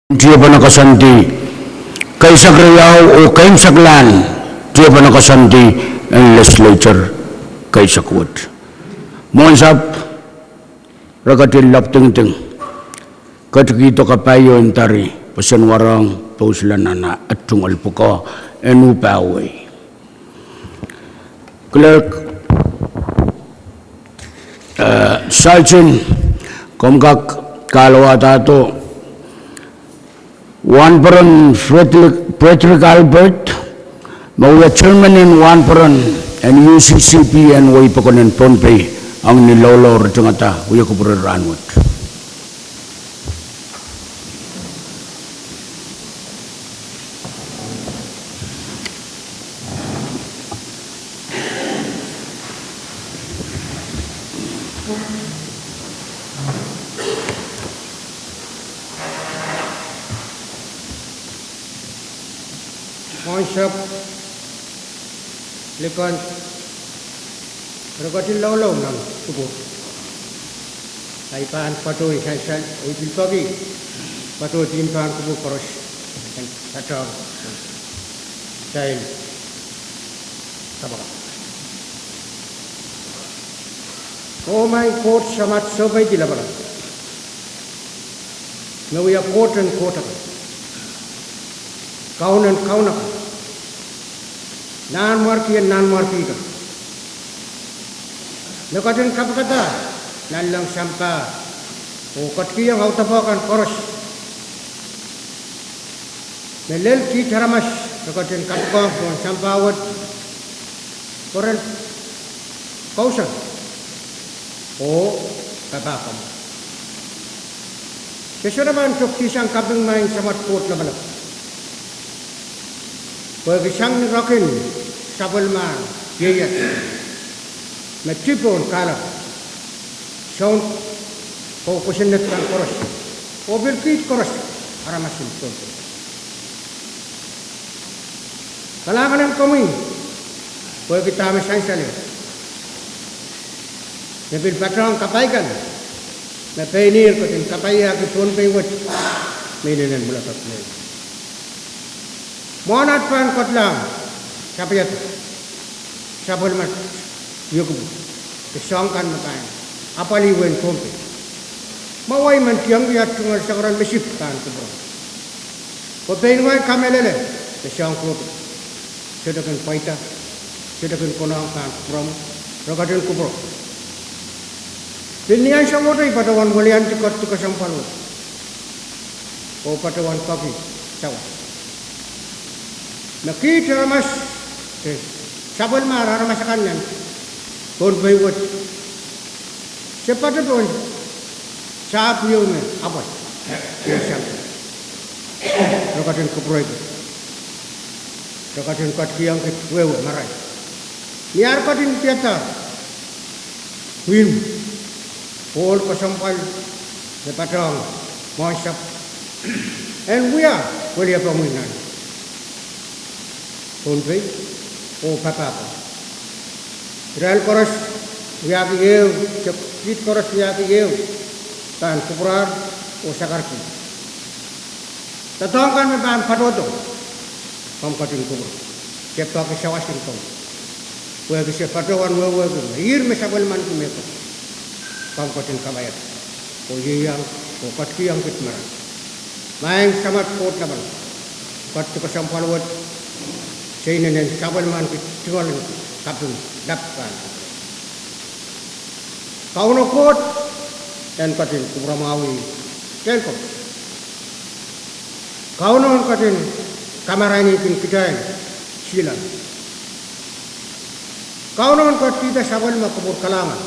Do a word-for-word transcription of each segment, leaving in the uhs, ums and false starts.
Tiepene koasoandi keisek riau oh keimwseklahn tiepene koasoandi en legislature keisek wet. Mwohnsapw, re ketin lapwdingiding, ketikihdo kapaio en dari, pwe sen warohng pousla nan ah tungoal pwukoa en uhpahwei. Clerk, eh, Sergeant, komw kak kahluwa dahdo Wahnporon Frederick, Frederick Albert, me wia chairman en wahnporon en U C C P en wehi pokon en Pohnpei, ong ni loulou ritingada wia kupwuren rahnwet. Mwohnsapw, likan, re ketin loulou nan kupwur. Ahi pahn patohwan sansal, oh I pil peki patohwan pahn kupwur koaros en patohwan sansal. Kapakap. Oh maing Koht Samat Soupeidi Lapalap, me wia Koht en koht akan, Kaun en kaun akan, Nanmwarki en nanmwarki kan, me ketin kapikada nanleng sampah oh ketikihong audepe kan koaros. Me lel kiht aramas re ketin kapokonehng pohn sampah wet, pwe ren kousoan oh papah komour. Se sohte pahn tokedihsang kaping maing Samat Koht Lapalap, pwehki sang ni rokin sapwellimar ieias me ti pohn kahlap, soun oh kosonned kan koaros, oh pil kiht koaros aramas en Pohnpei. Kalahngan en komwi pwehki dahme sansal, me pil patohwan kapai kan me pein ihr ketin kapaiahki Pohnpei wet me inenen mwuledek men. Mwohn at pahn kedlahng sapwellimen sapwellimen iekupwur de soahng kan me pahn apwalih wehin Pohnpei, mwein I men kihong at tungoal sakaradahn me sik pahn kupwuromwi, pwe pein ngehi kamehlele me soahng kohdo sohte kin pweida, sohte kin konehng pahn kupwuromwi, re ketin kupwuromwi. Pil ni ansou wet I patohwan weliandi ketikihong kesempwal wet oh patohwan peki sawas me kiht aramas, eh, sapwellimar aramas akan nan Pohnpei wet, se patohwan sahpw ieu me apwal, ieu sampah, re ketin kupwuromwi, re ketin ketikihong kiht wehwe marain. Ni ar ketin diarada pwihn ohl kesempwal me patohwan Mwohnsapw en wia weliepomwi nan Pohnpei oh papah. Irail koaros wiahki ehu, kiht koaros wiahki ehu pahn kupwurar oh sakarki doadoahk kan me pahn patohdo. Komw ketin kupwur, se peki sawas en komwi, pwehki se patohwan wehwehki me ihr me sapwellimanki mehkot. Komw ketin kapaiada oh ieiang oh ketikihong kiht marain. Maing Samat Koht Lapalap, ketikihong kesempwal wet, se inenen sapwellimanki tungoal en kaping lap pahn Kauno Koht en ketin kupwuromwi, en ketin Kauno en ketin kamarainih kitail silahr. Kauno en ketikihda sapwellime kupwur kalahngan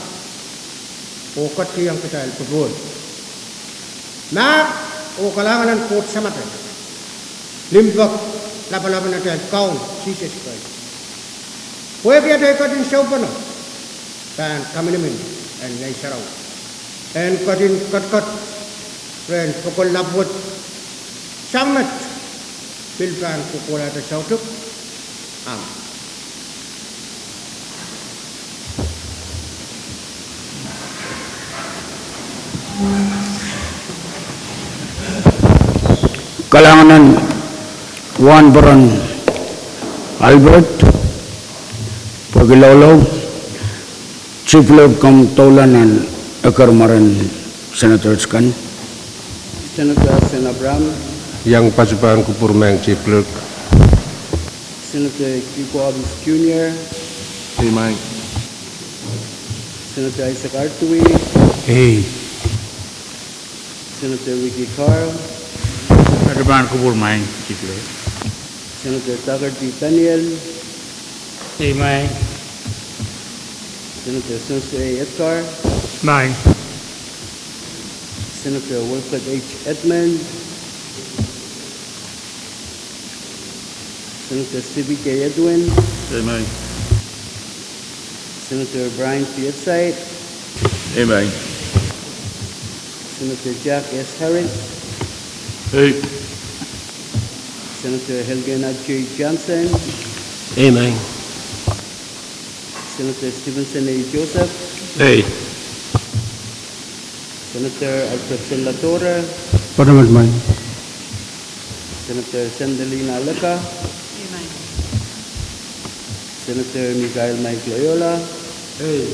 oh ketikihong kitail popohl. Mahk oh kalahngan en Koht Samatail, limpoak lapalap en atail Kaun Sises Krais, pwehki atail ketin soupene pahn kaminimin en Ngehn Sarawi, en ketin ketiket rehn pokon lap wet sang met, pil pahn kohkohlahte soutuk. Amen. Kalahngan en Wahnporon Albert, pwehki loulou. Chief Clerk, komw doula nan eker mwaren Senators kan. Senator Sen Abraham. Iang patohwan kupwur maing Chief Clerk. Senator Q Corbis Junior. Ei maing. Senator Isaac Artui. Ei. Senator Ricky Carl. Patohwan kupwur maing Chief Clerk. Senator Tucker D Daniel. Ei maing. Senator Sons A Edgar. Maing. Senator Wilfred H Edmund. Senator Stevie K Edwin. Ei maing. Senator Brian P Edsaid. Ei maing. Senator Jack S Harris. Ei. Senator Helgena J Johnson. Ei maing. Senator Stevenson A Joseph. Ei. Senator Alfred Senlatore. Patohwan maing. Senator Sandelina Leka. Ei maing. Senator Michael Mike Loyola. Ei.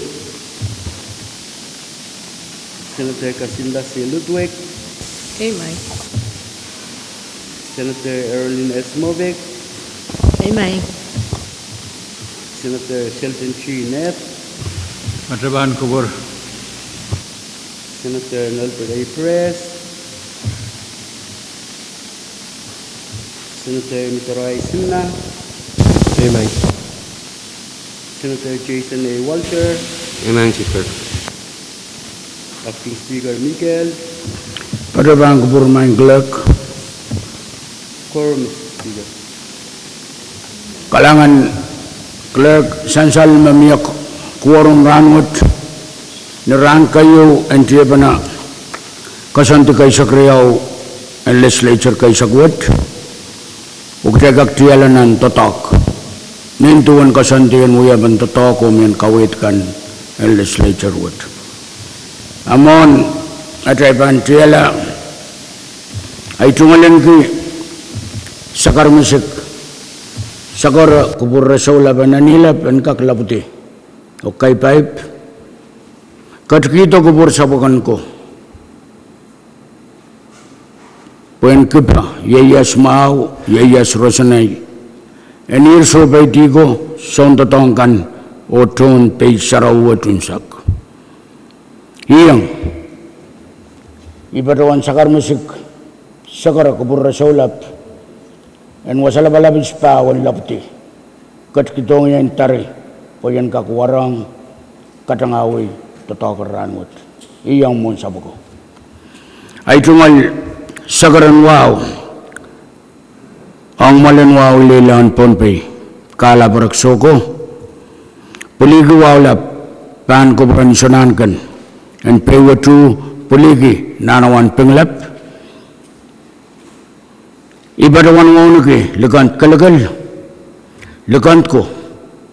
Senator Kasinda C Ludwig. Ei maing. Senator Erlin S Movic. Ei maing. Senator Sheldon G Neth. Patohwan kupwur. Senator Nelbert A Perez. Senator Mitorai Sinna. Ei maing. Senator Jason A Walter. Ei maing Chief Clerk. Acting Speaker Mikel. Patohwan kupwur maing Clerk. Quorum, Mister Speaker. Kalahngan Clerk, sansal me mie quorum rahnwet, ni rahn keieu en tiepene koasoandi keisek riau en Legislature keisek wet, oh kitail kak tiahla nan doadoahk. Nin duwen koasoandi en wiepen doadoahk oh mehn kaweid kan en Legislature wet. A mwohn atail pahn tiahla, ahi tungoal ahneki sakar misik, sakar kupwur resoulap en Anihilap en kak lapwidi oh kaipaip, ketikihdo kupwur sapwokon ko pwehn kipa ieias mwahu, ieias roson ahi, en ihr sohpeidi ko, soundoadoahk kan, oh tohn pei sarawi wet unsek. Iang, I patohwan sakar misik, sakar kupwur resoulap en wasa lapalap isipahu en lapwidi, ketikihdohng ie en tari, pwe I en kak warohng katengawei doadoahk en rahnwet. Iang mwohn sapwoko. Ahi tungoal sakar en wahu ong mwoalen wahu ileile en Pohnpei, kahlap reksoko, pwilikih wahu lap pahn kupwuren Sonahnken, en peiwetu pwilikih nahnawahn Pingelap. I patohwan wauneki likend kelekel, likend ko,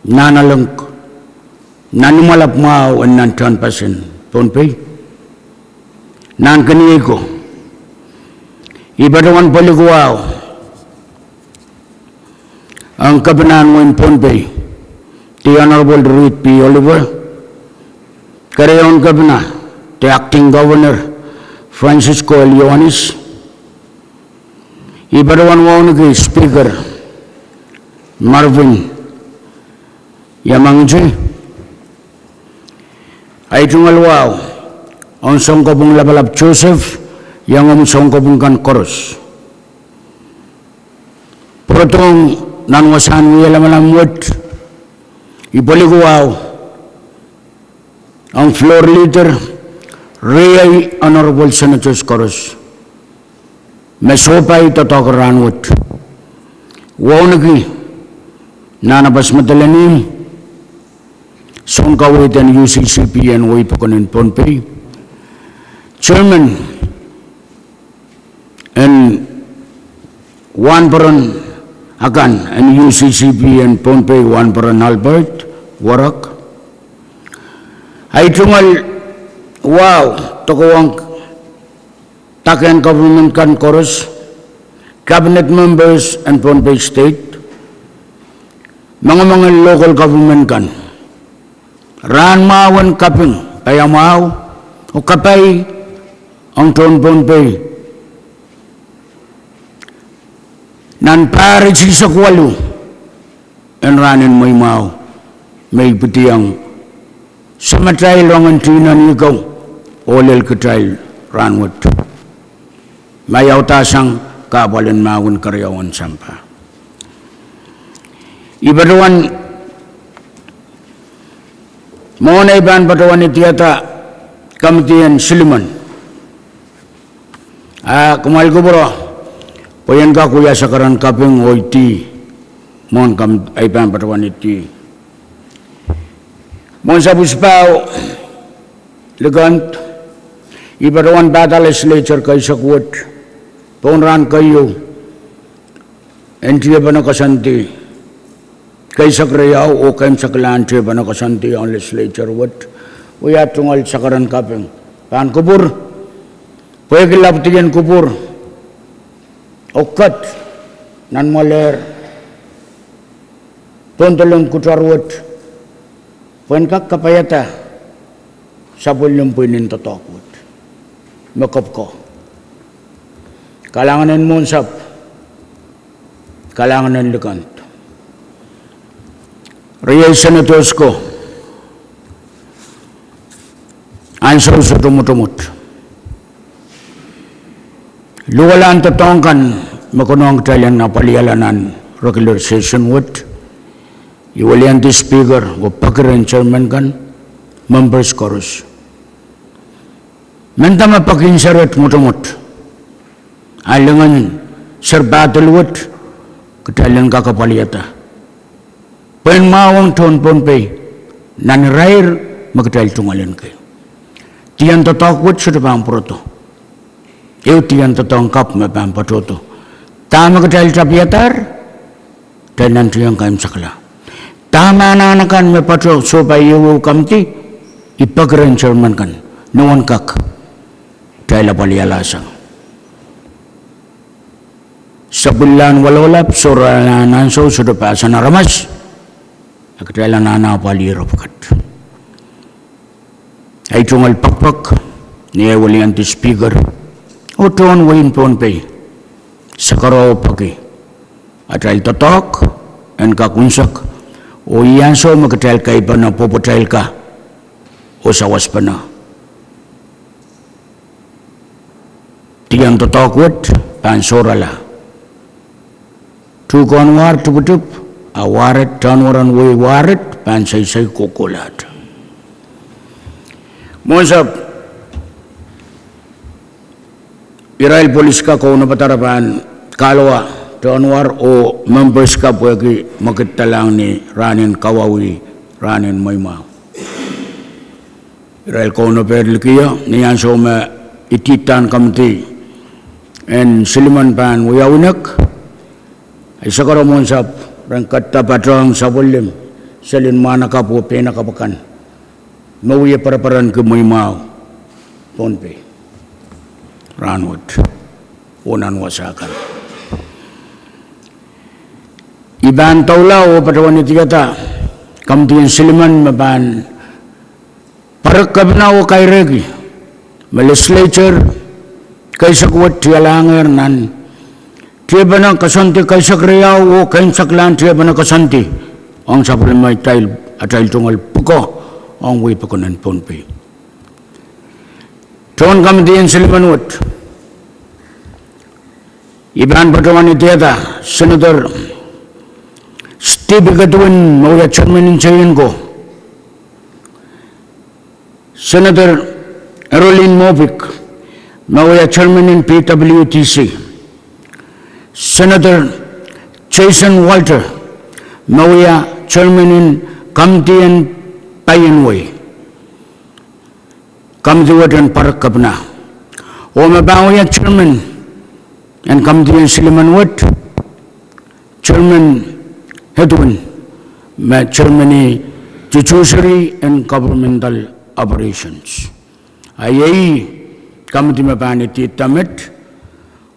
nahnalek, nan imwalap mwahu en nan tehnpas en Pohnpei, nan keniei ko. I patohwan pwilikih wahu ong Kepinahn wehin Pohnpei, The Honorable Reed P Oliver, Kerieun Kepina, The Acting Governor, Francisco L Ioanis. I patohwan wauneki Speaker Marvin Yamangji. Ahi tungoal wahu ong Sounkopwung Lapalap Joseph, iangomw sounkopwung kan koaros. Pwurodohng nan wasahn wie lamalam wet, I pwilikih wahu ong Floor Leader, riei Honorable Senators koaros me sohpai doadoahk en rahnwet. Wauneki Nahnapas Madolenihmw, sounkaweid en U C C P en wehi pokon en Pohnpei, Chairman en wahnporon akan en U C C P en Pohnpei, Wahnporon Albert Warok. Ahi tungoal wahu tokohwong dake en government kan koaros, Cabinet members en Pohnpei State, mengemeng en local government kan, rahn mwahu en kaping, paiamwahu, oh kapai ong tohn Pohnpei nan pahr isihsek waluh en rahnen Mweimwahu, me ipwidiong samatail rongen tihneni ko oh lel kitail rahnwet. Ma I audahsang kahpwal en mahwen keriau en sampah, I patohwan, mwohn ei pahn patohwan idiada kamidi en silimen, a kumwail kupwure pwe I en kak wia sakaradahn kaping oh idi mwohn ei pahn patohwan idi. Mwohn sapwisipahu likend, I patohwan pahda legislature keisek wet pohn rahn keieu en tiepene koasoandi, keisek riau oh keimwseklahn tiepene koasoandi ong legislature wet, wia tungoal sakaradahn kaping, pahn kupwur, pwehki lapwdien kupwur oh ket nan mwoalehr pohn dolung kutail wet, pwehn kak kapaiada sapwellime pwihn en doadoahk wet me kopwko. Kalahngan en Mwohnsapw, kalahngan en likend. Riei senators ko, ansou sohte mwotomwot, luwalahn doadoahk kan me konehng kitail en apwalihala nan regular session wet, I weliandi Speaker oh peki rehn chairman kan, members koaros, mendahte me peki en seret mwotomwot, a lingen serpahdel wet kitail en kak apwaliada pwehn mwahu ong tohn Pohnpei nan irair me kitail tungoal en kei. Dien doadoahk wet sohte pahn pwurodo. Ehu dien doadoahk kapw me pahn patohdo. Dahme kitail tapiadahr, kitail nantihong keimwsekla. Dahme anahn akan me patoh sohpai ehuehu kamidi, I peki rehn chairman kan, ni wen kak kitail apwalialahsang. Sapwililahn walohlap, sohralahn ansou sohte pahsan aramas, a kitail anahne apwalih ire pwukat. Ei tungoal pekipek, ni ei weliandi Speaker, oh tohn wehin Pohnpei, sakaroh peki atail doadoahk en kak unsek, oh ih ansou me kitail kaipene pwopwotail ka oh sawaspene. Dien doadoahk wet pahn sohrala. Tuhkehn war tipwtipw, a waret, tohn weren wehi waret pahn seisei kohkohlahte. Mwohnsapw, irail police ka kaunopada re pahn kahluwa tohn war oh members ka pwehki mwekidlahng ni rahnen kawauwih, rahnen Mweimwahu. Irail kaunopehr likiho ni ansou me idihdahn kamidi en silimen pahn wiawi nek, I sakaroh Mwohnsapw ren ketido patohng sapwellime selin mwahnakapw oh peinakapw akan me wie pereperenki Mweimwahu, Pohnpei, rahnwet oh nan wasa kan. I pahn doula oh patohwan idiada kamidi en silimen me pahn parek kepina oh kairehki me legislature keisek wet tialahngehr nan tiepene koasoandi keisek riau oh keimwseklahn tiepene koasoandi ong sapwellime atail tungoal pwuko ong wehi pokon en Pohnpei. Tohn kamidi en silimen wet, I pahn patohwan idiada Senator Stepi Kedwin me wia chairman en Seinko, Senator Arolin Mopic me wia chairman en P W D C, Senator Jason Walter me wia chairman en kamidi en paien wehi, kamidi wet en parek kepina, oh me pahn wia chairman en kamidi en silimen wet, Chairman Edwin, me chairman en Judiciary and Governmental Operations. A iei kamidi me pahn idihda met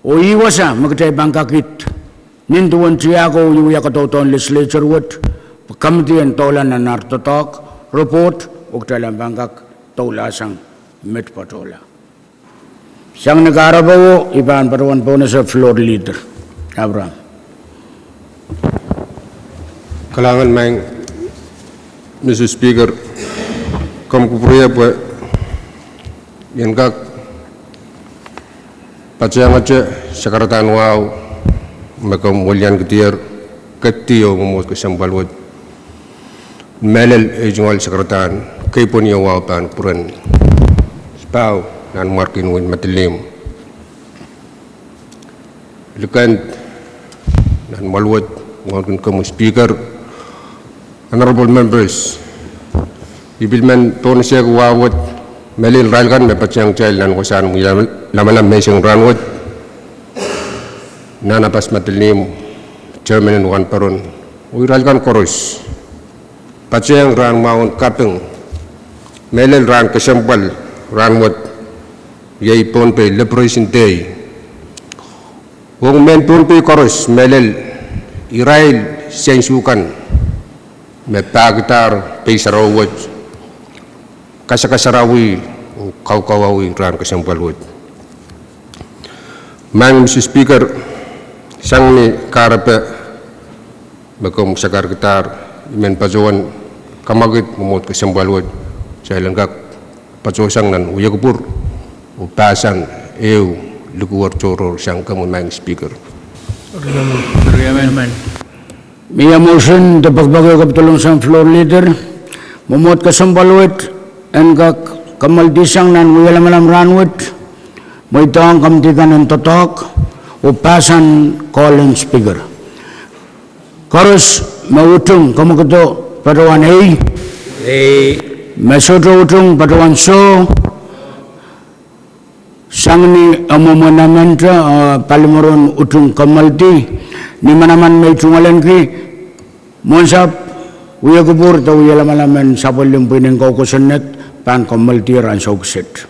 Oh ih wasa me kitail pahn kak id nin duwen tiahk oh wia kadaudohn legislature wet, pwe committee en doula nan ar doadoahk report, oh kitail en pahn kak doulahsang met patohla. Sang ni kahrepe wo, I pahn patohwan pohnese floor leader, Abraham. Kalahngan maing Mister Speaker, komw kupwure pwe I en kak patehngete sakaradahn wahu me komw weliankidier, ketdi oh mwomwohd kesempwal wet. Mehlel ei tungoal sakaradahn, kei pwehn ie wahu pahn kupwuren pahu nanmwarkien wehin Madolenihmw. Likend, nan mwoalwet, mwohnkin komwi Speaker, honourable members, I pil men pohnese wahu wet, mehlel irail kan me patehng kitail nan wasahn lamalam menseng rahnwet, Nanapas Madolenihmw, chairman en wahnpoaron, oh irail kan koaros, patehng rahn mwahu en kaping, mehlel rahn kesempwal rahnwet, iei Pohnpei Liberation Day. Ong mehn Pohnpei koaros, mehlel irail seinsukan me pahkidahr pei sarawi wet, kasakasarawi oh kaukauwih rahn kesempwal wet. Maing Mister Speaker, sang ni kahrepe me komw sakarkidahr, I men patohwan kamwakid mwomwohd kesempwal wet, kitail en kak patohsang nan wia kupwur oh pahsang ehu likwer tohrohr sang komwi maing Speaker. Mie motion de pekipek ehu kapidolong sang floor leader, mwomwohd kesempwal wet en kak kamwalidisang nan wia lamalam rahnwet, mweidohng committee kan en doadoahk, oh pahsang koahl en Speaker. Koaros me utung kamwakido patohwan ei. Me sohte utung patohwan soh. Sang ni omw mwomwen amendment, eh, palimaron utung kamwalidi, ni manaman me I tungoalenki, mwohnsapw, wia kupwur de wia lamalam en sapwellime pwihn en kosonned pahn kamwalidier ansou kiset.